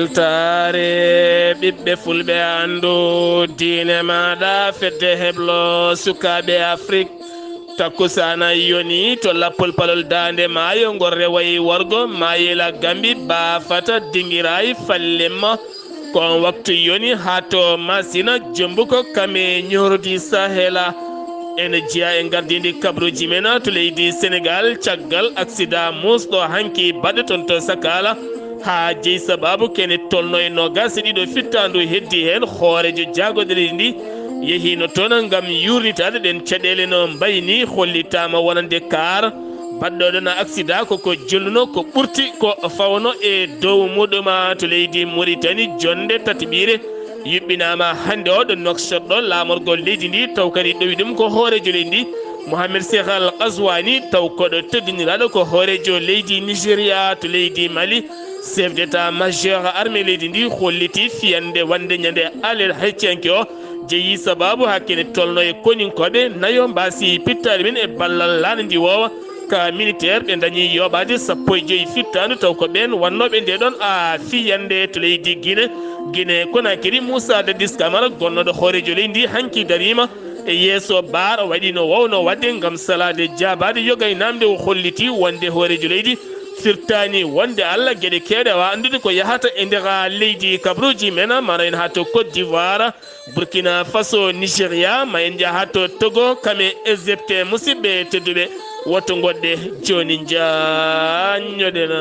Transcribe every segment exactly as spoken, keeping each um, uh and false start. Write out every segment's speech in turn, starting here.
Taare ɓiɓɓe fulɓe anndu diine maaɗa fedde heblo sukaaɓe Afrik. Takkusaana yoni to lappol palol daande maayo ngol rewayi wargo maayela Gambi baafata dingiray fallimma. Ko on waktu yoni haa to Masina jombuko kame ñordi Sahela. Ene jeya e gardindi kabruji men to leydi Senegal caggal aksida musɗo hanki baɗɗo toon to Sakala. Haa jeyi sababu kene tolno e nogas e ɗiɗo fittandu heddi heen hoorejo jaagoɗe leydi ndi yehino toon ngam yurnitaade ɗen caɗeele no mbayni hollitaama wonande kaar baɗɗo ɗon aksida koko jolluno ko ɓurti ko fawno e dow muɗuma to leydi Muritani jonde tataɓiire. Yuɓɓinaama hannde o ɗo Nouakchott ɗo laamorgol leydi ndi taw kadi ɗowi ɗum ko hoorejo leydi ndi Mohamed Cheikh Al Ghazouani taw koɗo teddiniraaɗo ko hoorejo leydi Nigeria to leydi Mali. Chef d'état majeur armée leydi ndi holliti fiyande wonde ñande alet hecciyanke o jeyi sababu haa kene tolno e koninkooɓe nayo mbaasi pittaali men e ballal laana ndi woowa ka militaire ɓe dañi yooɓaade sappo e joyi fittaandu taw ko ɓeen wonnooɓe nde ɗon a fiyande to leydi Guinée. Guinée Conakry Moussa Dadis Camara gonnooɗo hooreejo leydi ndi hanki dariima e yeeso baar waɗi no wowno waɗde ngam salaade jaabaade yoga e namde o holliti wonde hooreejo leydi firtaani wonde Allah geɗe keewɗe awa anndude ko yahata e nder leydi kabruuji men mano en haa to Côte d'Ivoire, Burkina Faso, Nigeria, ma en njaha to Togo kame Égypte. Musidɓe tedduɓe woto ngoɗɗe jooni njaññoɗen.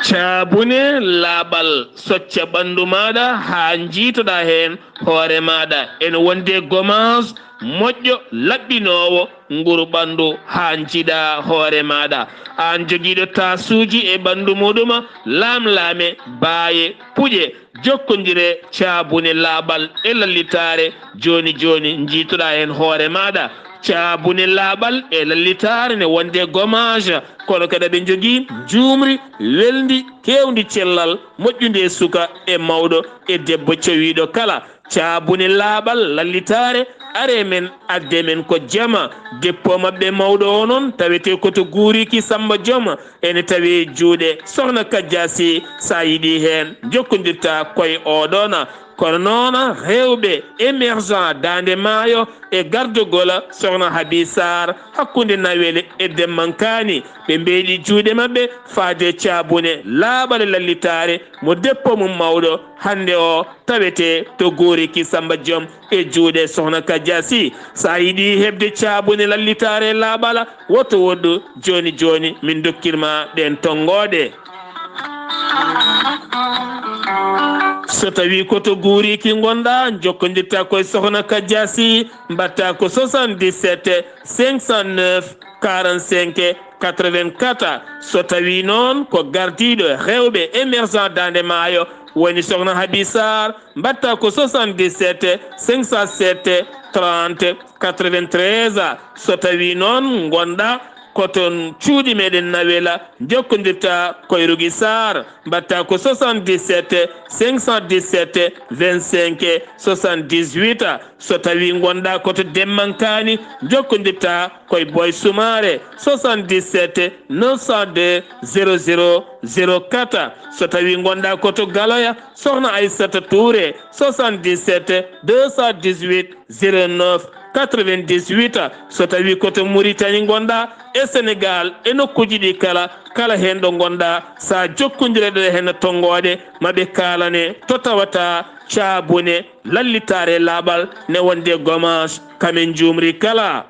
Caabune laaɓal socca ɓanndu maaɗa haa njiitoɗaa heen hoore maaɗa ene wondi e gomaas moƴƴo laɓɓinoowo nguru ɓanndu haa njiiɗaa hoore maaɗa aan jogiiɗo taasuuji e ɓanndu muɗuma laamlaame baaye puƴe jokkondire caabune laaɓal e lallitaare jooni jooni njiitoɗaa heen hoore maaɗa. Caabune laaɓal e lallitaare ne wondi e gomaas kono kadi aɓe njogii njuumri welndi keewndi cellal moƴƴundi e suka e mawɗo e debbo cowiiɗo kala. Caabune laaɓal lallitaare are men adde men ko jama. Deppo maɓɓe mawɗo o noon tawete ko to guuriki Samba Jom ene tawi juuɗe sohna Kajjasi sa yiɗi heen jokkondirta koye oɗona. Kono noon rewɓe émergent daande maayo e gardogol sohna Habi Sarr hakkunde Nawel e Demmankani ɓe mbeyɗi juuɗe maɓɓe faade caabune laaɓal e lallitaare mo deppo mum mawɗo hannde o tawete to guuriki Samba Jom e juuɗe sohna Kajasi. Sa yiɗi heɓde caabune lallitaare laaɓala woto woɗɗu jooni jooni min dokkirma ɗen tonngooɗe. So tawi ko to guuriki ngonɗa jokkondirta koye sohna Kajasi mbatta ko soixante-dix-sept cinq cent neuf quarante-cinq quatre-vingt-quatre. So tawi noon ko gardiiɗo rewɓe émergent daande maayo woni sohna Habi Sarr mbatta ko soixante-dix-sept cinq cent sept trente quatre-vingt-treize. So tawi noon ngonɗa ko toon cuuɗi meɗen Nawela jokkondirta koye Rugi Sarr mbatta ko soixante-dix-sept cinq cent dix-sept vingt-cinq soixante-dix-huit. So tawi ngonɗa ko to Demmankani jokkondirta koye Boy Soumaré soixante-dix-sept neuf cent deux zéro zéro zéro quatre. So tawi ngonɗa ko to Galoya sohna Aissata Touré soixante-dix-sept deux cent dix-huit zéro neuf quatre-vingt-dix-huit. So tawi ko to Mauritanie ngonɗa e Sénégal e nokkuji ɗi kala kala heen ɗo ngonɗa sa jokkondire ɗo heen tonngooɗe maɓe kaalane to tawata caabune lallitaare laaɓal ne wonde gomaas kamen njuumri kala.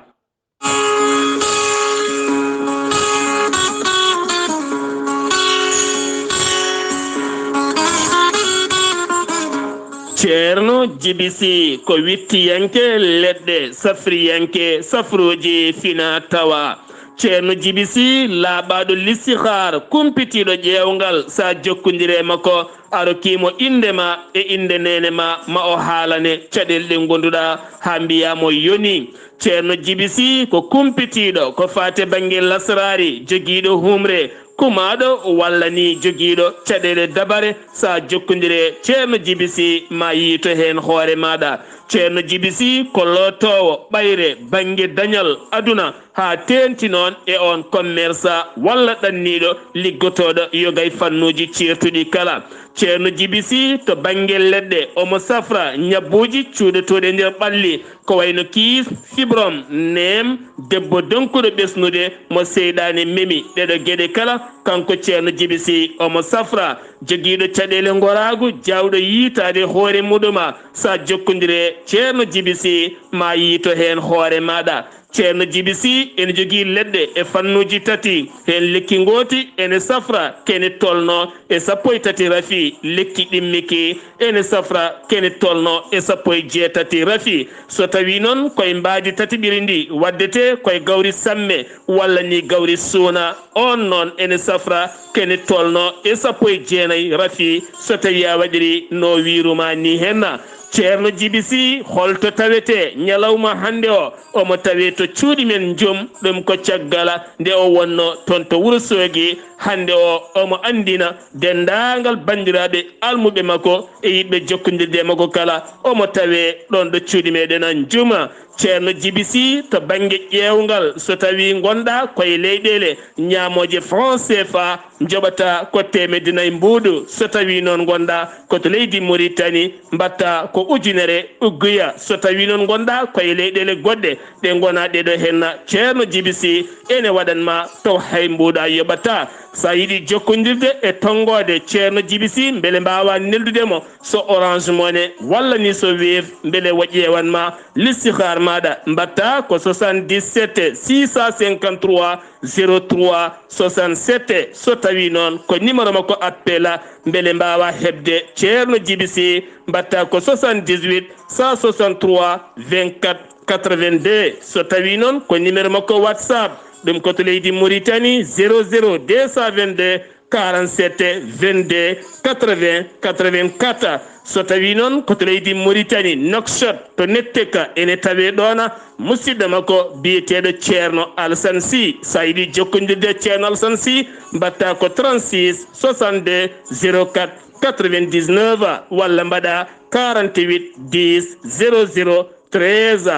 Ceerno Jibisi ko wittiyanke leɗɗe safriyanke safruuji fina tawa. Ceerno Jibisi laaɓaaɗo listihaar kumpitiiɗo ƴeewngal sa jokkondire makko a rokkiimo innde ma e innde neene ma ma o haalane caɗeele ɗe ngonduɗa haa mbiya mo yoni. Ceerno Jibisi ko kumpitiiɗo ko faate bannge lasraari jogiiɗo humre kumaaɗo walla ni jogiiɗo caɗeele dabare, so a jokkondire Ceerno Jibi Si, ma yiito heen hoore maaɗa. Ceerno Jibi Si ko lootoowo ɓayre bannge dañal aduna, haa teeŋti noon e oon commerçant walla ɗanniiɗo liggotooɗo yoga e fannuuji ceertuɗi kala. Ceerno Jibi Si to bannge leɗɗe, omo safra ñabbuuji cuuɗotooɗi e nder ɓalli, ko wayno kiis, fibrom, neem, debbo donkuɗo ɓesnude mo seyɗaane memi. Ɗeɗo geɗe kala, kanko Ceerno Jibi Si, omo safra. Jogiiɗo caɗeele ngoraagu, jaawɗo yiitaade hoore muɗuma, so a jokkondire Ceerno Jibi Si, ma yiito heen hoore maaɗa. Ceerno Jibi Si ene jogii leɗɗe e fannuuji tati. Heen lekki ngooti ene safra kene tolno e sappo e tati rafi. Lekki ɗimmiki ene safra kene tolno e sappo e jeetati rafi. So tawii noon koye mbaadi tati ɓiri ndi waddetee koye gawri samme walla ni gawri suuna, oon noon ene safra kene tolno e sappo e jeenayi rafi, so tawii a waɗiri no wiiruma ni henna. Ceerno Jibi Si, holto tawetee ñalawma hannde o? Omo tawee to cuuɗi men Njum, ɗum ko caggal nde o wonno toon to Wuro Soogi. Hannde o, omo anndina denndaangal banndiraaɓe almuɓe makko e yiɗɓe jokkondirde e makko kala, omo tawee ɗoon ɗo cuuɗi meɗen Njum. Ceerno Jibi Si, to bannge ƴeewngal, so tawii ngonɗaa koye leyɗeele ñaamooje franc C F A, njoɓata ko teemedde nayi mbuuɗu. So tawii noon ngonɗaa ko to leydi Muritani, mbaɗta ko ujunere ugguya. So tawii noon ngonɗaa koye leyɗeele goɗɗe ɗe ngonaa ɗeɗo henna, Ceerno Jibi Si ene waɗan ma taw hay mbuuɗu a yoɓataa. So a yiɗi jokkondirde e tonngoode Ceerno Jibi Si, mbele mbaawaa neldude mo, so Orange Money walla ni so Wave, mbele o ƴeewan ma listihaar maaɗa. Mbaɗta ko soixante-dix-sept six cent cinquante-trois zéro trois soixante-sept. So tawii noon ko numéro makko appel, mbele mbaawaa heɓde Ceerno Jibi Si, mbaɗta ko soixante-dix-huit cent soixante-trois vingt-quatre quatre-vingt-deux. So tawii noon ko numéro makko WhatsApp, ɗum ko to leydi Muritani, zéro zéro deux cent vingt-deux quarante-sept vingt-deux quatre-vingts quatre-vingt-quatre. So tawii noon ko to leydi Muritani, Nouakchott to Netteka, ene tawee ɗoon musidɗo makko biyeteeɗo Ceerno Alasan Si. So a yiɗi jokkondirde e Ceerno Alasan Si, mbaɗta ko trente-six soixante-deux zéro quatre quatre-vingt-dix-neuf walla mbaɗa quarante-huit dix zéro zéro treize.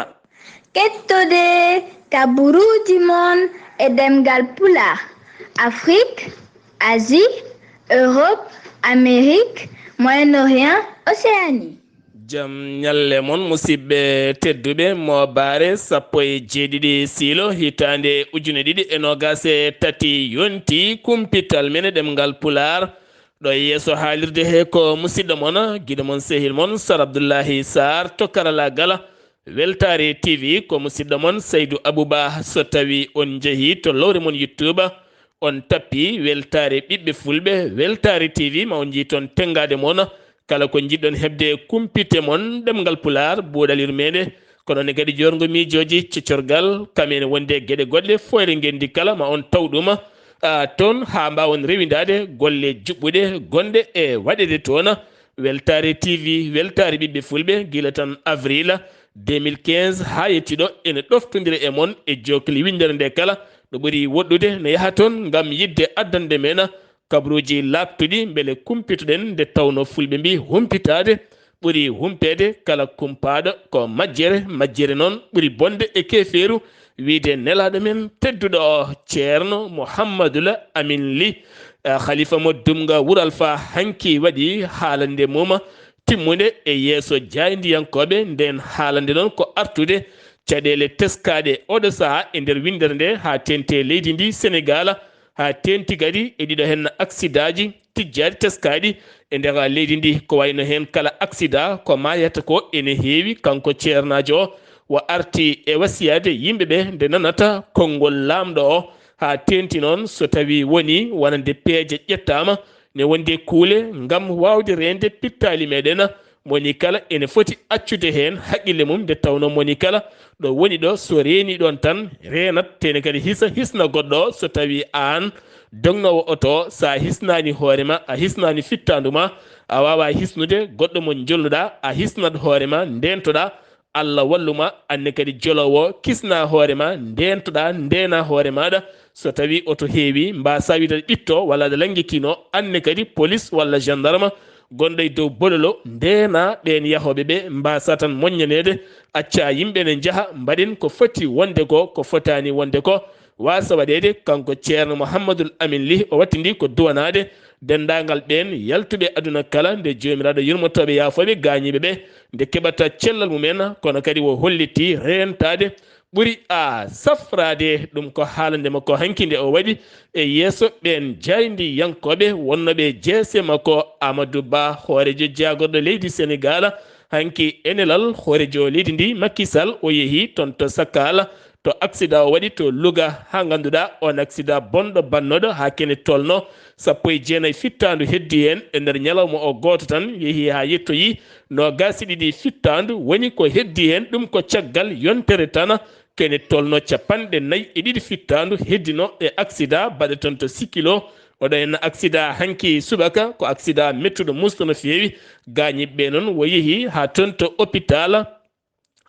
Kettode kaburuuji mon e ɗemngal Pulaar, Afrik, Asie, Europe, Amérique, Moyen-Orient, Océanie. Jam ñalle mon, musidɓe tedduɓe. Moobaare sappo e jeeɗiɗi siilo, hitaande ujune ɗiɗi e noogaas e tati yonti, kumpital men e ɗemngal Pulaar. Ɗo e yeeso haalirde he ko musidɗo mon, giɗo mon, sehil mon, Sar Abdullahi Sarr to karalaagal. Weltaare T V ko musidɗo mon Saydu Abuba. So tawii on njehii to lowre mon YouTube, on tappi Weltaare Ɓiɓɓe Fulɓe, Weltaare T V, ma on njii toon tenngaade mon. Kala ko njiɗɗon heɓde e kumpite mon ɗemngal Pulaar, buuɗal yurmeende, kono ne kadi joorngo miijooji, coccorgal, kam ene wondi e geɗe goɗɗe, Fooyre Ngenndi kala, ma on taw ɗum, a, toon, haa mbaawon rewindaade golle juɓɓuɗe gonɗe e waɗeede toon. Weltaare T V, Weltaare Ɓiɓɓe Fulɓe, gila tan avril deux mille quinze haa yettiɗo, ene ɗoftondira e mon e jookli winndere nde kala. Ɗo ɓuri woɗɗude, ne yaha toon ngam yiɗde addande men kabaruuji laaɓtuɗi, mbele kumpitoɗen, nde tawnoo Fulɓe mbii humpitaade ɓuri humpeede. Kala kumpaaɗo ko majjere, majjere noon ɓuri bonde e keefeeru. Wiyde nelaaɗo men tedduɗo o, Ceerno Muhammadul Amin Li, eh, Khalifa mo Dumga Wuro Alfa, hanki waɗi haalande mum timmunde e yeeso jaayndiyankooɓe. Ndeen haalande noon ko artude caɗeele teskaaɗe oɗo sahaa e nder winndere nde, haa teeŋti e leydi ndi Senegaal, haa teeŋti kadi e ɗiɗo heen aksidaaji tijjaaɗi teskaaɗi e nder leydi ndi, ko wayno heen kala aksidaa ko maayata ko ene heewi. Kanko ceernaajo o, o arti e wasiyaade yimɓe ɓe nde nanata konngol laamɗo o, haa teeŋti noon so tawii wonii wonande peeje ƴettaama, ne wondi e kuule ngam waawde reende pittaali meɗen. Mo woni kala ene foti accude heen haqqille mum, nde tawnoo mo woni kala ɗo woni ɗo, so reeni ɗoon tan, reenat, tene kadi hisa, hisna goɗɗo o. So tawii aan dognoowo oto o, so a hisnaani hoore ma, a hisnaani fittaandu ma, a waawaa hisnude goɗɗo mo njolluɗaa, a hisnat hoore ma, ndeentoɗaa, Allah wallu ma, anne kadi joloowo, kisna hoore ma, ndeentoɗaa, ndeena hoore maaɗa. So tawii oto heewi, mbaasa wiide ɓitto walla aɗa lanngi kino, anne kadi polis walla gendarme gonɗo e dow bololo, ndeena ɓeen yahooɓe ɓe, mbaasa tan moññaneede, acca yimɓe ne njaha, mbaɗen ko foti wonde ko, ko fotaani wonde ko. Waasa waɗeede, kanko Ceerno Muhammadul Amin Lih, o wattindi ko duwanaade denndaangal ɓeen yaltuɓe aduna kala, nde Joomiraaɗo yurmotooɓe yaafooɓe gaañiiɓe ɓe, nde keɓata cellal mumen, kono kadi o holliti reentaade ɓuri a safraade. Ɗum ko haalande makko hanki nde o waɗi e yeeso ɓeen jaayndiyankooɓe wonnooɓe jeese makko, Amadou Ba, hooreejo jaagorɗo leydi Senegaal, hanki e nelal hooreejo leydi ndi, Macky Sall, o yehi toon to Sakala, to aksida o waɗi to Louga, haa ngannduɗaa oon aksida bonɗo bannooɗo haa kene tolno sappo e jeenayi fittaandu heddi heen e nder ñalawma o gooto tan, yehi haa yettoyi noogaas e ɗiɗi fittaandu, woni ko heddi heen ɗum ko caggal yontere tan kene tolno capanɗe nayi e ɗiɗi fittaandu heddino e aksida baɗɗo toon to Sikilo. Oɗo en aksida hanki subaka ko aksida mettuɗo musɗo no feewi. Gaañiiɓe ɓe noon o yehi haa toon to opitaal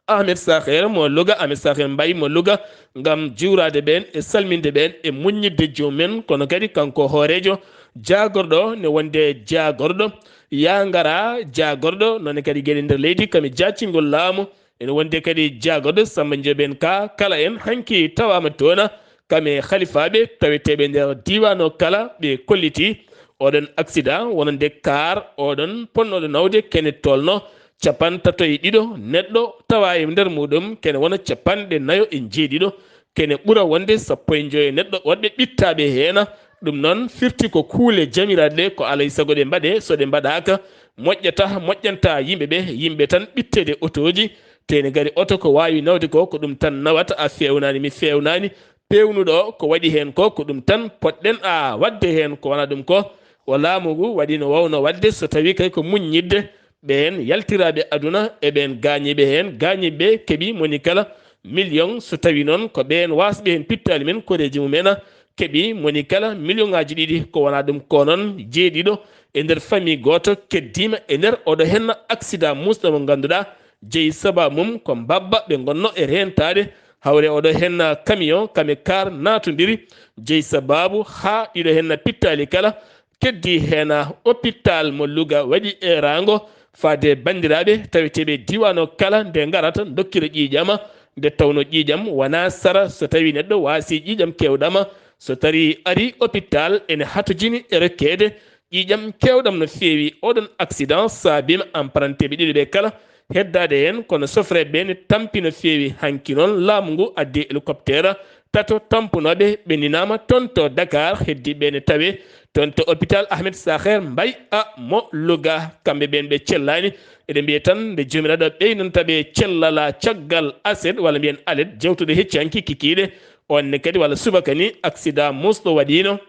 Ahmed Saher mo Louga, Ahmed Saher Mbaye mo Louga, ngam juuraade ɓeen e salminde ɓeen e muññitde joom men, kono kadi kanko hooreejo jaagorɗo ne wonde jaagorɗo, yaa ngara jaagorɗo, noon kadi geɗe nder leydi kam e jaacingol laamu, ene wonde kadi jaagorɗo Samba Ndiobène Ka, kala en hanki tawaama toon, kam e halifaaɓe taweteeɓe nder diiwaan o kala, ɓe kolliti oɗon aksida wonande kaar oɗon ponnooɗo nawde kene tolno capantato e ɗiɗo neɗɗo tawa e nder muɗum, kene wona capanɗe nayo e jeeɗiɗo, kene ɓura wonde sappo e njoyo neɗɗo woɗɓe ɓittaaɓe heena. Ɗum noon firti ko kuule jamiraaɗe ɗe ko alay sago ɗe mbaɗe, so ɗe mbaɗaaka moƴƴata, moƴƴanta yimɓe ɓe, yimɓe tan ɓitteede otooji, te ene gari oto ko waawi nawde ko, ko ɗum tan nawata, a feewnaani, mi feewnaani, peewnuɗo ko waɗi heen ko, ko ɗum tan poɗɗen a waɗde heen, ko wona ɗum ko, o laamu ngu waɗi no waawno waɗde, so tawii kay ko muññitde ɓeen yaltiraaɓe aduna e ɓeen gaañiiɓe heen, gaañiiɓe keɓi moni kala million, so tawii noon ko ɓeen waasɓe heen pittaali men koreeji mum en, keɓi moni kala million ŋaaji ɗiɗi, ko wona ɗum ko noon jeeɗiɗo e nder famille gooto keddiima e nder oɗo heen aksida muusɗo mo ngannduɗaa jeyi sabaabu mum ko mbabba ɓe ngonno e reentaade, hawre oɗo heen camion kame kaar naatondiri, jeyi sabaabu haa ɗiɗo heen pittaali kala keddi heen hôpital mo Louga waɗi eeraango faade banndiraaɓe taweteeɓe diiwaan o kala nde ngarata dokkira ƴiiƴam, nde tawno ƴiiƴam wonaa sara so tawii neɗɗo waasii ƴiiƴam keewɗam, so tarii arii hôpital ene hatojini e rokkeede ƴiiƴam keewɗam no feewi. Oɗon accident saabiima emprunteeɓe ɗiɗo ɓe kala heddaade heen, kono sofreeɓe ɓe ne tampi no feewi. Hanki noon laamu ngu addi hélicoptère tato tampunooɓe ɓe ninaama toon to Dakar, heddiiɓe ne tawe toon to hôpital Ahmed Saher Mbaye a mo Louga. Kamɓe ɓeen ɓe cellaani, eɗen mbiya tan nde Joomiraaɗo ɓeynanta ɓe cellala caggal aset walla mbiyen alet jewtude hecci hanki kikiiɗe. On ne kadi walla subaka ni accident muusɗo waɗiino.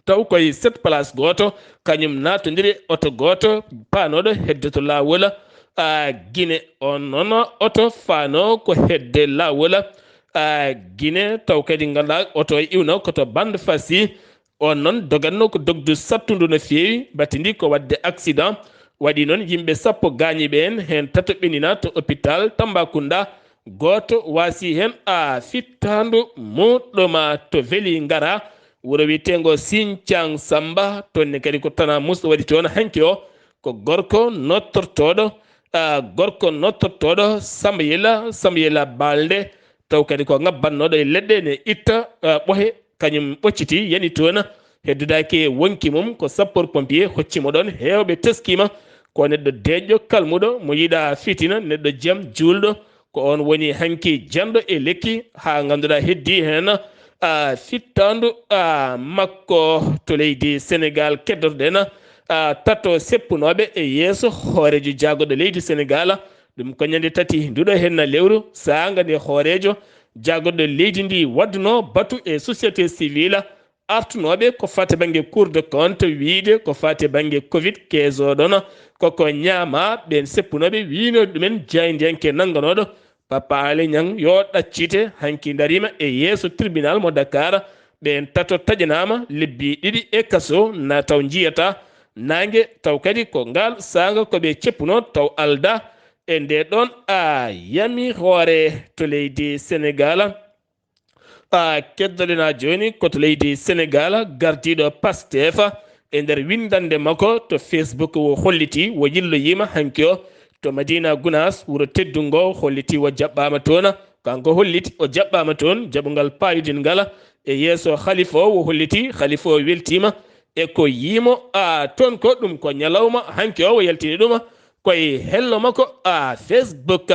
Taw koye sept place gooto, kañum naatondiri oto gooto paanooɗo hedde to laawol, a, Gine. On noon oto faano ko hedde laawol, a, Gine, taw kadi ngannduɗaa oto o iwno ko to Bande Fassi. On noon dogatno ko dogdu sattundu no feewi, battindi ko waɗde accident. Waɗi noon yimɓe sappo gaañiiɓe heen, heen tato ɓenina to hôpital Tambacounda. Gooto waasi heen a fittaandu muɗɗum to Vélingara, wuro wiyeteengo Sinthiang Samba. Toon ne kadi ko tana muusɗo waɗi toon hanki o. Ko gorko nottortooɗo, a, gorko nottortooɗo Sambayela, Sambayela Balde. Taw kadi ko ngabbannooɗo e leɗɗe ne itta, a, ɓohe, kañum ɓocciti, yani toon. Heddudaaki e wonki mum, ko sapeur pompier hocci mo ɗoon. Heewɓe teskiima ko neɗɗo deeƴɗo, kalmuɗo, mo yiɗaa fitina, neɗɗo jam, juulɗo. Ko oon woni hanki janɗo e lekki, haa ngannduɗaa heddii heen, a, fittaandu, a, makko to leydi Senegaal. Keddotoɗen, a, tato seppunooɓe e yeeso hooreejo jaagorɗo leydi Senegaal. Ɗum ko ñande tati nduɗo heen lewru, saanga nde hooreejo jaagorɗo leydi ndi waɗduno batu e société civile artunooɓe ko faati bannge Cour des comptes, wiyde ko faati bannge covid quinze o ɗoon, koko ñaama. Ɓeen seppunooɓe wiyno ɗumen jaayndiyanke nannganooɗo Papa Alé Niang yo ɗaccite, hanki ndariima e yeeso tribunal mo Dakar. Ɓeen tato taƴanaama lebbi ɗiɗi e kaso, na taw njiyataa naange, taw kadi ko ngaal saanga ko ɓe ceppunoo taw aldaa. E nde ɗon a yami hoore to leydi Senegal. A keddoɗen a jooni ko to leydi Senegal, gardiiɗo Pastef e nder winndannde makko to Facebook o holliti o yilloyiima hanki o to Madina Gunaas, wuro teddungo, holliti o jaɓɓaama toon. Kanko holliti o jaɓɓaama toon jaɓungal paayudingal e yeeso halifa o, o holliti halifa o weltiima e ko yiimo a toon ko ɗum ko ñalawma hanki o, o yaltini ɗum koye hello makko a Facebook.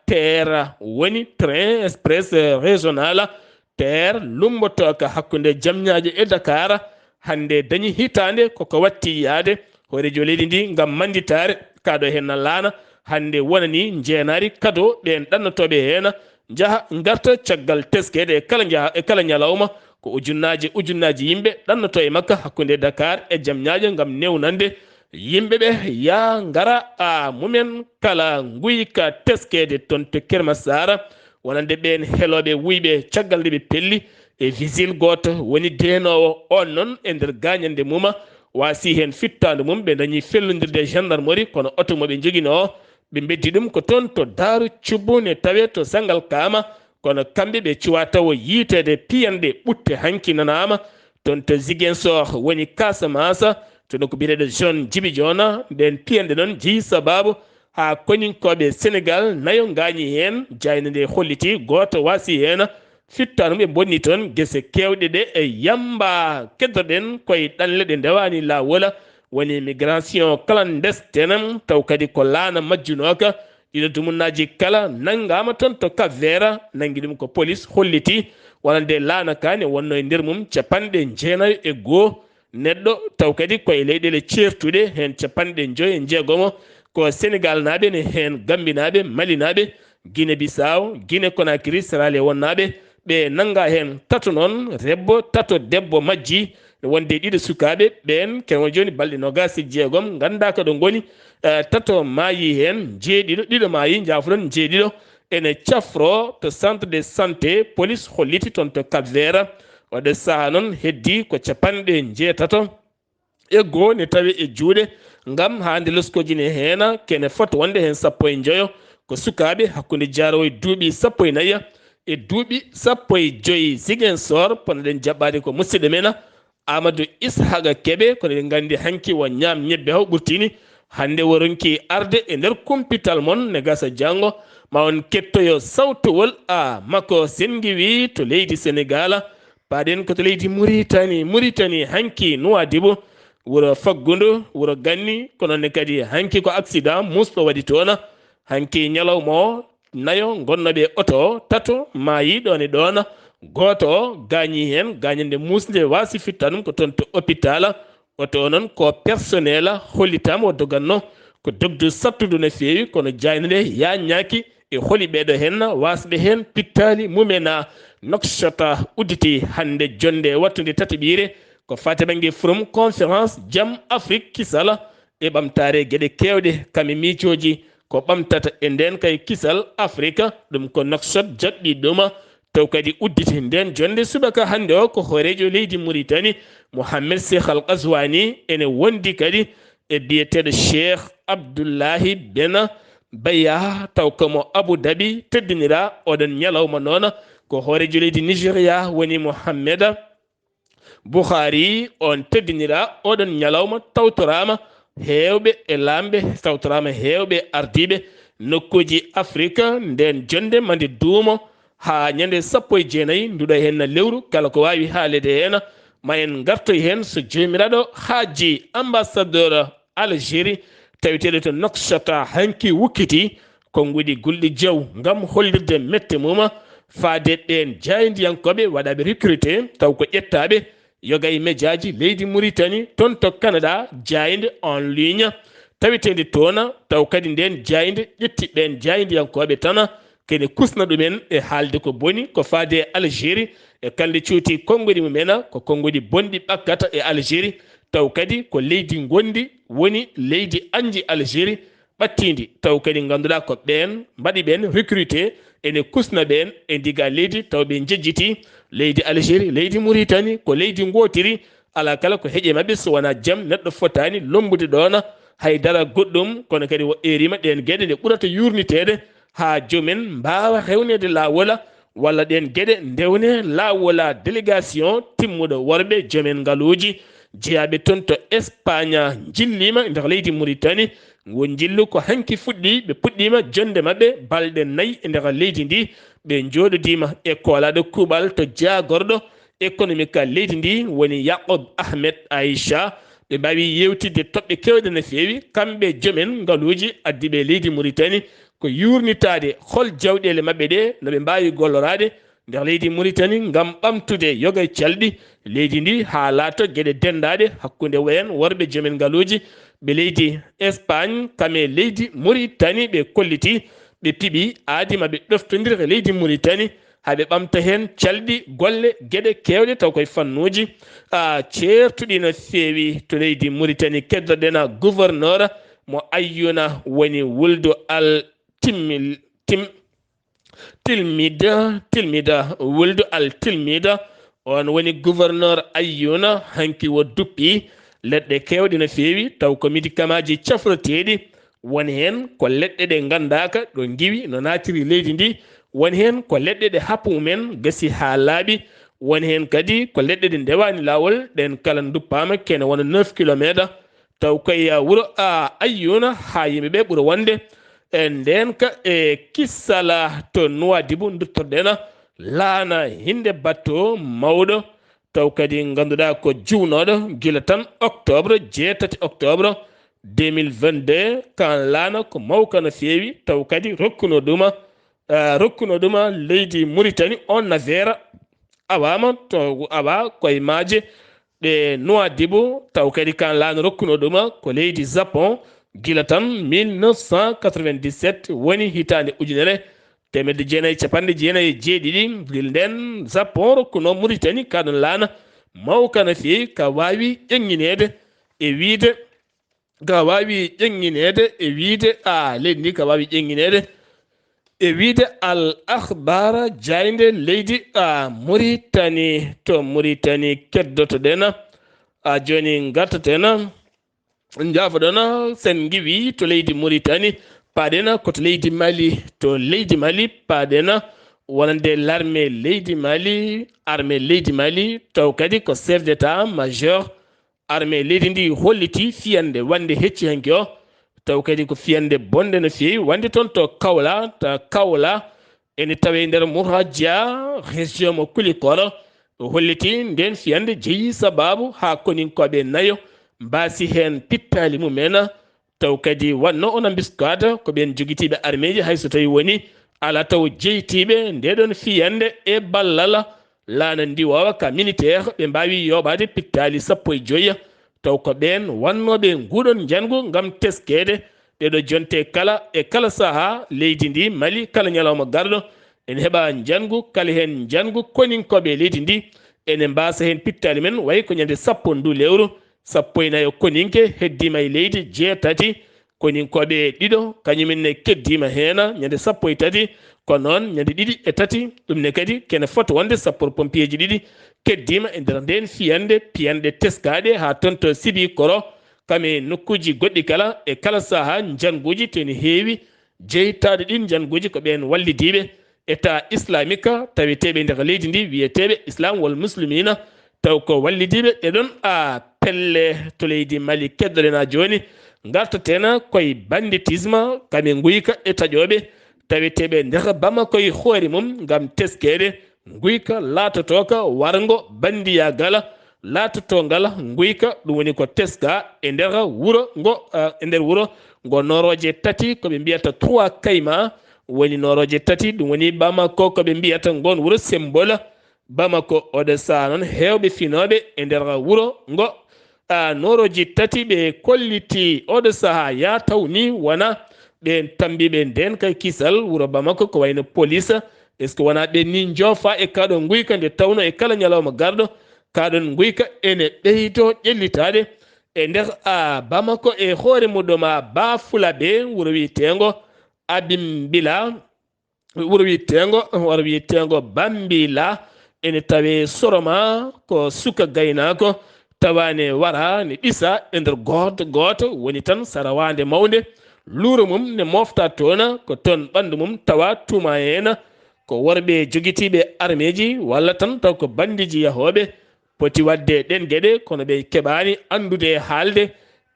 Teer woni train express régional, teer lumbotooka hakkunde Jamñaajo e Dakar, hannde dañi hitaande koko watti yaade hooreejo leydi ndi ngam mannditaare. Kaɗo heen laana hannde wonani njeenaari kado ɓeen ɗannotooɓe heen njaha ngarta caggal teskeede e kala njaha, e kala ñalawma. Ko ujunnaaje ujunnaaje yimɓe ɗannoto e makka hakkunde Dakar e Jamñaajo ngam newnande yimɓe ɓe yaa ngara a mumen kala nguyka teskeede toon to Kermasara, wonande ɓeen helooɓe wuyɓe caggal nde ɓe pelli e vigile gooto woni deenoowo. On noon e nder gaañande muma waasi heen fittaandu mum, ɓe dañi fellondirde e gendarmerie, kono oto mo ɓe njoginoo ɓe mbeddi ɗum ko toon to Daaru Cubbu ne tawee to Sangalkama, kono kamɓe ɓe cuwa tawo yiiteede piyanɗe ɓutte hanki nanaama toon to Ziguinchor woni Casamance, to nokku biyeteeɗo Zone Djibidione. Nden piyanɗe noon jeyi sabaabu haa koninkooɓe Senegal nayo ngaañi heen, jaaynde nde holliti gooto waasi heen fittaandu ɓe mbonni toon gese keewɗe ɗe e yamba. Keddoɗen koye ɗanle ɗe ndewaani laawol, woni migration clandestine, taw kadi ko laana majjunooka. Ɗiɗo dumunnaaji kala nanngaama toon to Cap Vert, nanngi ɗum ko police holliti, wonande laana ka ne wonnoo e nder mum capanɗe jeenayo e goo neɗɗo, taw kadi koye leyɗeele ceertuɗe, heen capanɗe njoyo e njeegomo ko Senegal naaɓe ne, heen Gambi naaɓe, Mali naaɓe, Guinée Bissau, Guinée Conakry, Sierra Leone naaɓe. Ɓe nannga heen tato noon rebbo, tato debbo majji, wonde ɗiɗo sukaaɓe ɓeen, kene woni jooni balɗe noogaas e jeegom, nganndaa ko ɗo ngoni. Eh, tato maayi heen, jeeɗiɗo, ɗiɗo maayi, njaafuɗon, jeeɗiɗo ene cafroo to centre de santé, police holliti toon to Cap Vert. Oɗo sahaa noon heddii ko capanɗe njeetato e goo ne tawi e juuɗe, ngam haa nde loskooji ne heena, kene fota wonde heen sappo e njoyo ko sukaaɓe hakkunde jaarowo e duuɓi sappo e nayi e duuɓi sappo e joyi. Ziguinchor, potnoɗen jaɓɓaade ko musidɗo men Amadou Ishaqa Kebe, kono eɗen nganndi hanki o ñaam ñebbe haw ɓurtini. Hannde o ronki arde e nder kumpital mon, ne gasa janngo ma on kettoyo sawtowol a makko. Sen ngiwi to leydi Senegal, paaɗen ko to leydi Muritani. Muritani hanki Nuwadibu, wuro faggundu, wuro ganni, kono ne kadi hanki ko accident musɗo waɗi toona. Hanki ñalawma o, nayo ngonnooɓe e oto o, tato maayi ɗoon e ɗoon. Gooto o gaañii heen gaañannde muusnde, waasi fittanum ko toon to opitaal. Oto o noon ko personnel, hollitaama o dogannoo ko dogdu sattudu no feewi, kono jaaynde nde yaajnaaki e holi ɓeeɗo heen waasɓe heen pittaali mumen. Nouakchott udditi hannde jonnde wattude tataɓiire ko faati bannge Forum Conférence Jam Afrik Kisal e ɓamtaare geɗe keewɗe, kam e miijooji ko ɓamtata e ndeen kay kisal Afrika. Ɗum ko Nouakchott jaɓɓi ɗum. Taw kadi udditi ndeen jonnde subaka hannde o ko hooreejo leydi Muritani, Mohamed Cheikh Al Ghazouani, ene wondi kadi e biyeteeɗo Cheikh Abdullahi Ben Baya, taw ko mo Abu Dhabi teddinira oɗon ñalawma noon. Ko hooreejo leydi Nigeria woni Mohamed Buhari, on teddinira oɗon ñalawma, tawtoraama heewɓe e laamɓe, tawtoraama heewɓe ardiiɓe nokkuuji Afrika. Ndeen jonnde ma nde duumo haa ñande sappo e jeenayi nduɗo heen lewru, kala ko waawi haaleede heen ma en ngartoy heen so Joomiraaɗo haaji. Ambassadeur Algérie taweteeɗo to Nouakchott hanki wukkiti konnguɗi gulɗi jaw ngam hollirde mette mum faade ɓeen jaayndiyankooɓe waɗaaɓe recruté, taw ko ƴettaaɓe yoga e mejaaji leydi Muritani toon to Canada, jaaynde en ligne taweteende toon. Taw kadi ndeen jaaynde ƴetti ɓeen jaayndiyankooɓe tan, kene kusna ɗumen e haalde ko boni ko faade e Algérie e kala nde cooti konnguɗi mumen, ko konnguɗi bonɗi ɓakkata e Algérie. Taw kadi ko leydi ngonndi woni leydi anji Algérie ɓattiindi, taw kadi ngannduɗaa ko ɓeen mbaɗi ɓeen recruté, ene kusna ɓeen e ndiga leydi, taw ɓe njejjiti leydi Algérie, leydi Muritani ko leydi ngootiri, alaa kala ko heƴe maɓɓe so wonaa jam. Neɗɗo fotaani lommbude ɗoon hay dara goɗɗum, kono kadi o eerima ɗeen geɗe nde ɓurata yurniteede haa joomen mbaawa rewneede laawola, walla ɗeen geɗe ndewne laawola délégation timmuɗo worɓe joomen ngaluuji jeyaaɓe toon to Espagne njilliima e nder leydi Mauritanie. Ngu njillu ko hanki fuɗɗi, ɓe puɗɗiima jonnde maɓɓe balɗe nayi e nder leydi ndi. Ɓe njooɗodiima e koolaaɗo kuuɓal to jaagorɗo économique leydi ndi woni Yaqub Ahmed Aisha. Ɓe mbaawi yewtidde toɓɓe keewɗe no feewi, kamɓe joomen ngaluuji addiiɓe leydi Mauritanie, ko yurnitaade hol jawɗeele maɓɓe ɗe no ɓe mbaawi golloraade nder leydi Mauritanie ngam ɓamtude yoga e calɗi leydi ndi haa laato geɗe denndaaɗe hakkunde wayen worɓe joomen ngaluuji ɓe leydi Espagne kam e leydi Mauritanie. Ɓe kolliti, ɓe piɓi, aadi ma ɓe ɗoftondir e leydi Mauritanie haa ɓe ɓamta heen calɗi golle geɗe keewɗe taw koye fannuuji, a, ceertuɗi no feewi to leydi Mauritanie. Keddoɗen a gouverneur mo Ayyuna woni Wuldu Al Timmil-, Tim-, Tilmida, Tilmida, Wuldu Al Tilmida. On woni gouverneur Ayyuna, hanki o duppi leɗɗe keewɗe no feewi, taw ko médicamentji cafroteeɗi. Won heen ko leɗɗe ɗe nganndaaka ɗo ngiwi no naatiri leydi ndi. Won heen ko leɗɗe ɗe happu mumen gasi haa laaɓi. Won heen kadi ko leɗɗe ɗe ndewaani laawol, ɗeen kala nduppaama kene wona neuf kilomeetre. Taw koye wuro, a, Ayyuna haa yimɓe ɓe ɓura wonde. E ndeen ka e Kissala to Nuwaadibu nduttorɗen laana hinde bato mawɗo. Taw kadi ngannduɗaa ko juwnooɗo gila tan octobre, jeetati octobre deux mille vingt-deux, kan laana ko mawka no feewi, taw kadi rokkuno ɗuma, eh, rokkuno ɗuma leydi Mauritanie on affaire awaama to, awa koye maaje ɗe Nuwaadibu, taw kadi kan laana rokkuno ɗuma ko leydi Japon gila tan mille neuf cent quatre-vingt-dix-sept woni hitaande ujunere teemedde jeenayi e capanɗe jeenayi e jeeɗiɗi, gila ndeen Japon rokkuno Mauritanie kaɗon laana mawka no feewi, ka waawi ƴeŋŋineede e wiide, ka waawi ƴeŋŋineede e wiide, a, leydi ndi ka waawi ƴeŋŋineede e wiide Al Akhbar jaaynde leydi, a, Mauritanie. To Mauritanie keddotoɗen, a, jooni ngartaten. Njaafoɗon, sen ngiwi to leydi Mauritanie, paaɗen ko to leydi Mali. To leydi Mali, paaɗen wonande l'armée leydi Mali, armée leydi Mali, taw kadi ko chef d'état-major armée leydi ndi holliti fiyande wande hecci hanki o. Taw kadi ko fiyande bonde no feewi wande toon to Kaolack, ta Kaolack ene tawe nder Murhajja, région mo Kulikoro. O holliti ndeen fiyande jeyi sababu haa koninkooɓe nayo mbaasi heen pittaali mumen. Taw kadi wanno ona mbiskoada ko ɓeen jogitiiɓe armeeji, hay so tawi woni alaa taw jeytiiɓe ndeɗon fiyande e ballal laana ndiwoowa ka militaire, ɓe mbaawi yooɓaade pittaali sappo e joyi. Taw ko ɓeen wannooɓe nguɗon njanngu ngam teskeede ɗeɗo jonte kala e kala sahaa leydi ndi Mali, kala ñalawma garɗo ene heɓa njanngu, kala heen njanngu koninkooɓe leydi ndi ene mbaasa heen pittaali men, wayi ko ñande sappo ndu lewru, sappo e nayo koninke heddiima e leydi jeetati, koninkooɓe ɗiɗo kañumen ne keddiima heen ñande sappo e tati, ko noon ñande ɗiɗi e tati, ɗum ne kadi kene fota wonde sappo pompiyeeji ɗiɗi keddiima e nder ndeen fiyande, piyanɗe teskaaɗe haa toon to Sibi Koro, kam e nokkuuji goɗɗi kala, e kala sahaa njannguuji to ene heewi jeytaaɗo ɗiin njannguuji ko ɓeen wallidiiɓe État islamique taweteeɓe nder leydi ndi, wiyeteeɓe Islam wal Muslimina, taw ko wallidiiɓe ɗe ɗon a pelle to leydi Mali. Keddoɗen haa jooni, ngartaten koye banditisme, kam e nguyka e taƴooɓe taweteeɓe nder Bamako e hoore mum ngam teskeede nguyka laatotooka warngo bandiyaagal laatotongal nguyka, ɗum woni ko teska e nder wuro ngo, eh, e nder wuro ngo noorooje tati ko ɓe mbiyata Trois Caïmans, woni noorooje tati, ɗum woni Bamako ko ɓe mbiyata ngoon wuro symbole. Bamako, oɗo sahaa noon heewɓe finooɓe e nder wuro ngo, a, noorooji tati ɓe kolliti oɗo sahaa yaa taw ni wona ɓeen tambiiɓe ndeen kay kisal wuro Bamako ko wayno police. Est-ce que wona ɓeen ni njoofa e kaɗo nguyka nde tawno e kala ñalawma garɗo kaɗon nguyka ene ɓeydo ƴellitaade e nder, a, Bamako e hoore muɗum a Bafulabe, wuro wiyeteengo Abimbila, wuro wiyeteengo, wuro wiyeteengo Bambila, ene tawe Soroma, ko suka gaynaako tawa ne wara ne ɗisa e nder gooto gooto, woni tan sarawaande mawnde, luuro mum ne mofta toona, ko toon ɓanndu mum tawa tuuma ena. Ko worɓe jogitiiɓe armeeji walla tan taw ko banndiiji yahooɓe poti waɗde ɗeen geɗe, kono ɓe keɓaani anndude e haalde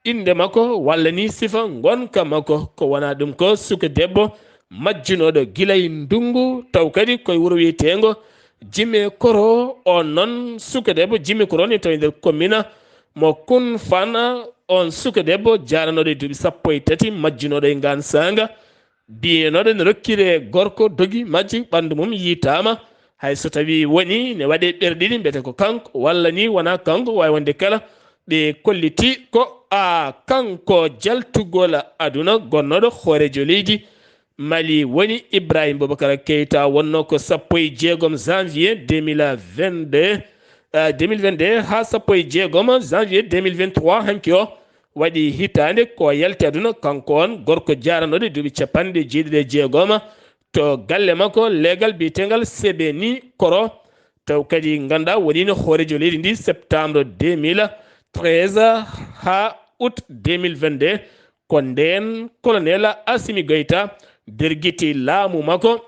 innde makko walla ni sifa ngonka makko. Ko wona ɗum ko suka debbo majjunooɗo gila e ndunngu, taw kadi koye wuro wiyeteengo Jime Koro. On noon suka debbo Jime Koro ne tawi nder commune mo Kunfana. On suka debbo jaaranooɗo e duuɓi sappo e tati, majjunooɗo e ngaan saanga, biyenooɗo ne rokkiri e gorko dogi majji, ɓanndu mum yiytaama. Hay so tawii woni ne waɗee ɓerɗe ɗiɗi, mbete ko kanko walla ni wonaa kanko, waawi wonde kala ɓe kolliti ko a kanko jaltugol aduna gonnooɗo hooreejo leydi Mali woni Ibrahim Boubacar Keita. Wonnoo ko sappo e jeegom janvier deux mille vingt-deux, euh, deux mille vingt-deux haa sappo e jeegom janvier deux mille vingt-trois, hanki o waɗi hitaande ko yalti aduna. Kanko on gorko jaaranooɗo duuɓi capanɗe jeeɗiɗi e jeegom, to galle makko leegal biyeteengal Sebeni Koro, taw kadi ngannduɗaa woniino hooreejo leydi ndi septembre deux mille treize haa août deux mille vingt-deux. Ko ndeen colonel Assimi Goïta dirgiti laamu makko.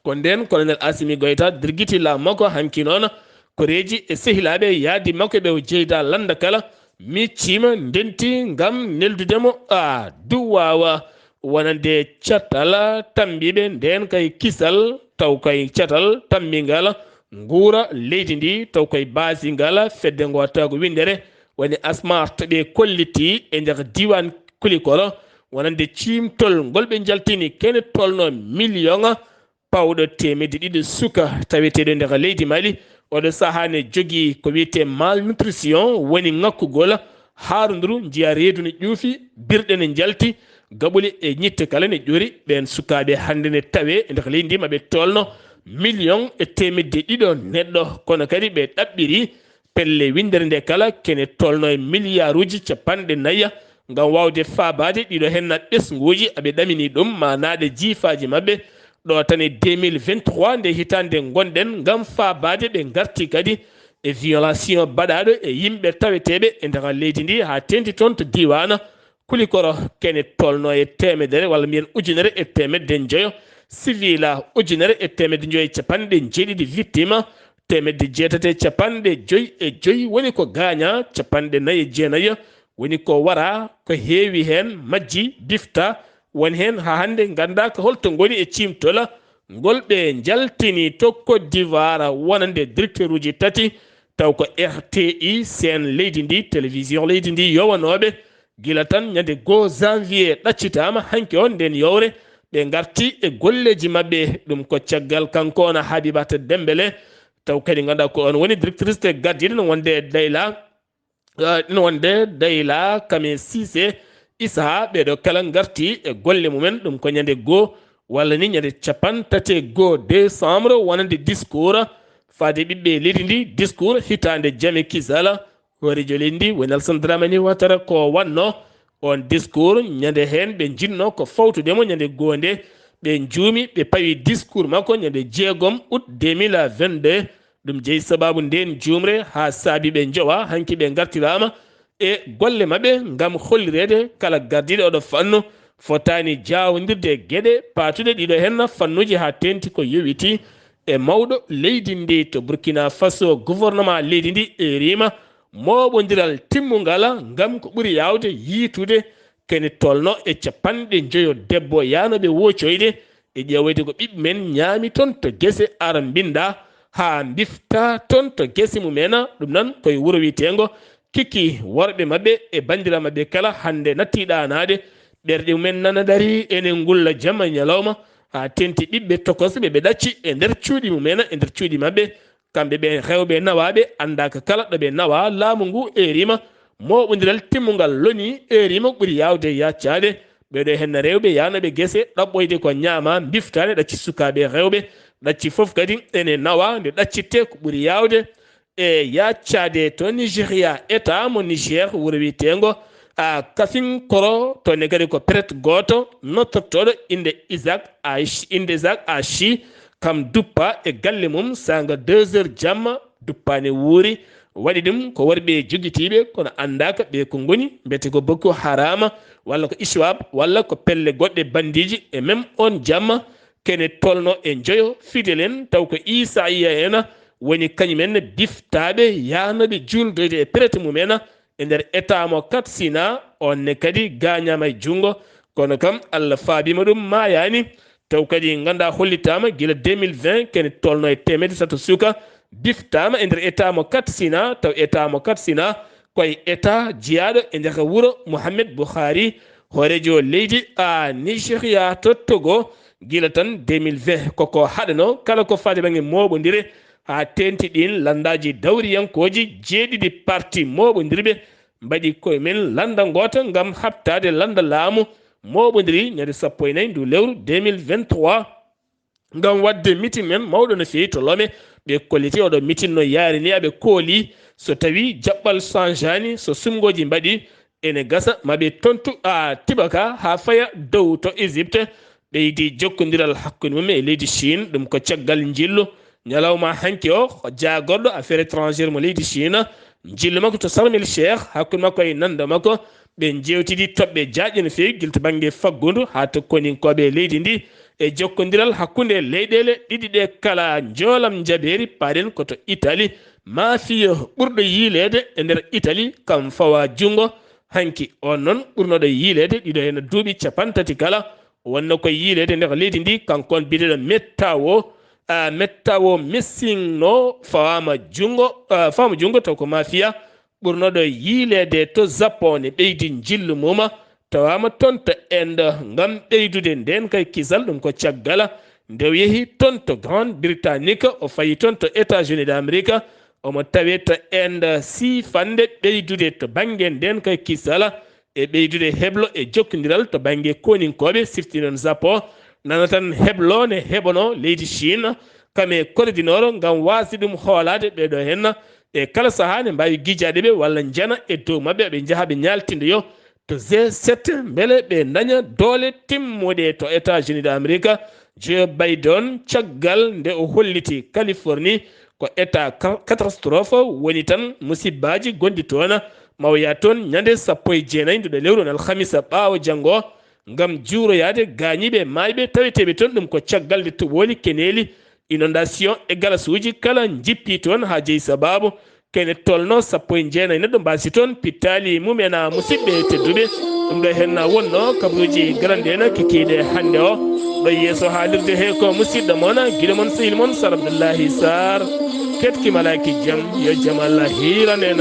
Ko ndeen colonel Assimi Goïta dirgiti laamu makko. Hanki noon, koreeji e sehilaaɓe yaadi makko ɓe o jeyda lannda kala, micciima, ndenti ngam neldude mo a duwaawa wonande catal tammbiiɓe. Ndeen kay kisal, taw kay catal tammbingal nguura leydi ndi, taw koye baasi ngal fedde ngo taw ko winndere woni Asmart ɓe kolliti e nder diiwaan Kulikoro, wonande ciimtol ngol ɓe njaltini kene tolno million pawɗo teemedde ɗiɗi suka taweteeɗo nder leydi Mali. Oɗo sahaa ne jogii ko wiyetee malnutrition, woni ŋakkugol haarunduru, njiya reedu ne ƴuufi, birɗe ne njalti, gaɓuli e ñitte kala ne ƴuri. Ɓeen sukaaɓe hannde ne tawee e nder leydi ndi maɓe tolno million e teemedde ɗiɗo neɗɗo, kono kadi ɓe ɗaɓɓiri pelle winndere nde kala kene tolno e miliyaaruuji capanɗe nayi ngam waawde faabaade ɗiɗo henna ɓesnguuji. Aɓe ɗamini ɗum maanaaɗe jiifaaji maɓɓe ɗo tan e deux mille vingt-trois, nde hitaande ngonɗen, ngam faabaade ɓe ngarti kadi e violation baɗaaɗo e yimɓe taweteeɓe e nder leydi ndi, haa teeŋti toon to diiwaan Kulikoro. Kene tolno e teemedere walla mbiyen ujunere e teemedde njoyo, sivila ujunere e teemedde njoyo e capanɗe jeeɗiɗi victime, teemedde jeetati e capanɗe joyi e joyi woni ko gaaña, capanɗe nayi e jeenayi woni ko wara, ko heewi heen majji bifta. Won heen haa hannde nganndaa ko holto ngoni e ciimtol ngol ɓe njaltini to Côte d'Ivoire wonande directeur uji tati, taw ko R T I, chaîne leydi ndi, télévision leydi ndi, yowanooɓe gila tan ñande goo janvier ɗaccitaama. Hanki on ndeen yowre ɓe ngarti e golleeji maɓɓe. Ɗum ko caggal kanko on Habibata Dembélé, taw kadi ngannduɗaa ko on woni directrice te gardiiɗo no wonde Dayla, ah, no wonde Dayla Kame Cissé Issa. Ɓeeɗo kala ngarti e golle mumen, ɗum ko ñande goo walla ni ñande capantati e goo décembre, wonande discours faade ɓiɓɓe leydi ndi, discours hitaande jame kisala. Hooreejo leydi ndi woni Alassane Dramane Ouattara ko wanno on discours. Ñande heen ɓe njinnoo ko fawtude mo ñande goo nde, ɓe njuumi, ɓe pawi discours makko ñande jeegom août deux mille vingt-deux. Ɗum jeyi sabaabu ndeen juumre haa saabi ɓe njowa hanki ɓe ngartiraama e golle maɓɓe ngam hollireede kala gardiiɗo oɗo fannu fotaani jaawndirde e geɗe paatuɗe ɗiɗo heen fannuuji haa teeŋti ko yowitii e mawɗo leydi ndi. To Burkina Faso, gouvernement leydi ndi eeriima mooɓondiral timmungal ngam ko ɓuri yaawde yiytude kene tolno e capanɗe njoyo debbo yaanooɓe woocoyde e ƴeewoyde ko ɓiɓɓe men ñaami toon to gese, ara mbinnda haa mbifta toon to gese mumen. Ɗum noon koye wuro wiyeteengo Kiki, worɓe maɓɓe e banndiraaɓe maɓɓe kala hannde nattii ɗaanaade, ɓerɗe mumen nana ndarii ene ngulla jamma e ñalawma, haa teeŋti ɓiɓɓe tokosɓe ɓe ɗacci e nder cuuɗi mumen, e nder cuuɗi maɓɓe. Kamɓe ɓe rewɓe nawaaɓe anndaaka kala ɗo ɓe nawaa, laamu ngu eeriima, mooɓondiral timmungal lonii eeriima, ɓuri yaawde yaccaade. Ɓeeɗo heen rewɓe yaanooɓe gese ɗaɓɓoyde ko ñaama, mbiftaade, ɗacci sukaaɓe rewɓe, ɗacci fof kadi ene nawaa, nde ɗaccittee ko ɓuri yaawde e yaccaade to Nigeria, État mo Niger, wuro wiyeteengo a Kafinkoro, toon ne kadi ko prêtre gooto nodtortooɗo innde Isaac Ashi, innde Isaac Ashi, kam duppa e galle mum saanga deux heures jamma, duppaani wuuri, Waɗi ɗum ko worɓe jogitiiɓe, kono anndaaka ɓe ko ngoni, mbete ko Boko Harama, walla ko Iswap, walla ko pelle goɗɗe bandiiji. E même on jamma, kene tolno e njoyo fidel en, taw ko Isaiya en woni kañum en biftaaɓe yahnooɓe juuldoyde e prête mum en e nder état mo Katsina, on ne kadi gaañaama e junngo, kono kam Allah faabiima ɗum, maayaani. Taw kadi nganndaa hollitaama gila deux mille vingt, kene tolno e teemedde tato suka biftaama e nder état mo Katsina, taw état mo Katsina koye état jiyaaɗo e nder wuro Mohamed Buhari, hooreejo leydi a Nigeria to Togo, gila tan deux mille vingt. Koko haɗano kala ko faade bannge mooɓondire, haa teenti ɗin lanndaaji dawriyankooji jeeɗiɗi parti mooɓondirɓe mbaɗi koye men lannda ngoota ngam haɓtaade lannda laamu mooɓondiri ñande sappo e nayi ndu lewru deux mille vingt-trois. Ngam waɗde mitin men mawɗo no feewi to Lome, ɓe kolliti oɗo mitin no yaari ni, aɓe kooli so tawi jaɓɓal sanjaani, so sumgooji mbaɗi, ene gasa ma ɓe tontu a tibaka haa faya dow to Égypte. Ɓeydi jokkondiral hakkunde mum e leydi Chine, ɗum ko caggal njillu ñalawma hanki o, ko jaagorɗo affaire étrangère mo leydi Chine, njillu makko to Sharm el Sheikh, hakkunde makko e nanda makko, ɓe jewtidi toɓɓe jaaƴe no feewi, gila to bannge faggudu haa to koninkooɓe e leydi ndi, e jokkondiral hakkunde leyɗeele ɗiɗi ɗe kala. Njoolam njabeeri, paaɗen ko to Italie, maafiya ɓurɗo yiileede e nder Italie, kam fawa junngo hanki. On noon ɓurnoɗo yiileede ɗiɗo heen duuɓi capanɗe tati kala, wonno ko yiileede nder leydi ndi, kanko on biyeteeɗo Mettawo, ah, Mettawo Messing no fawama junngo, ah, fawama junngo, taw ko maafiya ɓurnoɗo yiileede to Japon ne ɓeydi njillu mum, tawama toon to Inde ngam ɓeydude ndeen kay kisal, ɗum ko caggal nde o yehi toon to Grande Britannique, o fayi toon to États-Unis d'Amérique, omo tawe to Inde, siifande ɓeydude to bannge ndeen kay kisal, e ɓeydude heblo e jokkondiral to bannge koninkooɓe, sifti noon Japon, nana tan heblo ne heɓono leydi Chine, kam e Corée du Nord, ngam waasde ɗum hoolaade ɓeeɗo heen, ɓe kala sahaa ne mbaawi gijaade ɓe walla njana e dow maɓɓe, ɓe njaha ɓe ñaaltindoyo to G sept, mbele ɓe ndaña doole timmuɗe to États-Unis d'Amérique. Joe Biden, caggal nde o holliti Californie ko état ca-, catastrophe woni tan, musibbaaji gonɗi toon, ma o yaha toon ñande sappo e jeenayi nduɗo lewru on alhamisa ɓaawo janngo, ngam juuroyaade gaañiiɓe e maayɓe taweteeɓe toon. Ɗum ko caggal nde toɓooli keneeli, inondation e galasuuji kala njippi toon haa jeyi sabaabu kene tolno sappo e jeenayi neɗɗo mbaasi toon pittaali mum en. A musidɓe tedduɓe, ɗum ɗo heen wonno kabaruuji garande en kikiiɗe hannde o. Ɗo yeeso haalirde he ko musidɗo mon, giɗo mon, sehil mon, Sar Abdullahi Sar. Ketki malaaki jam, yo jam Allah hiiran en.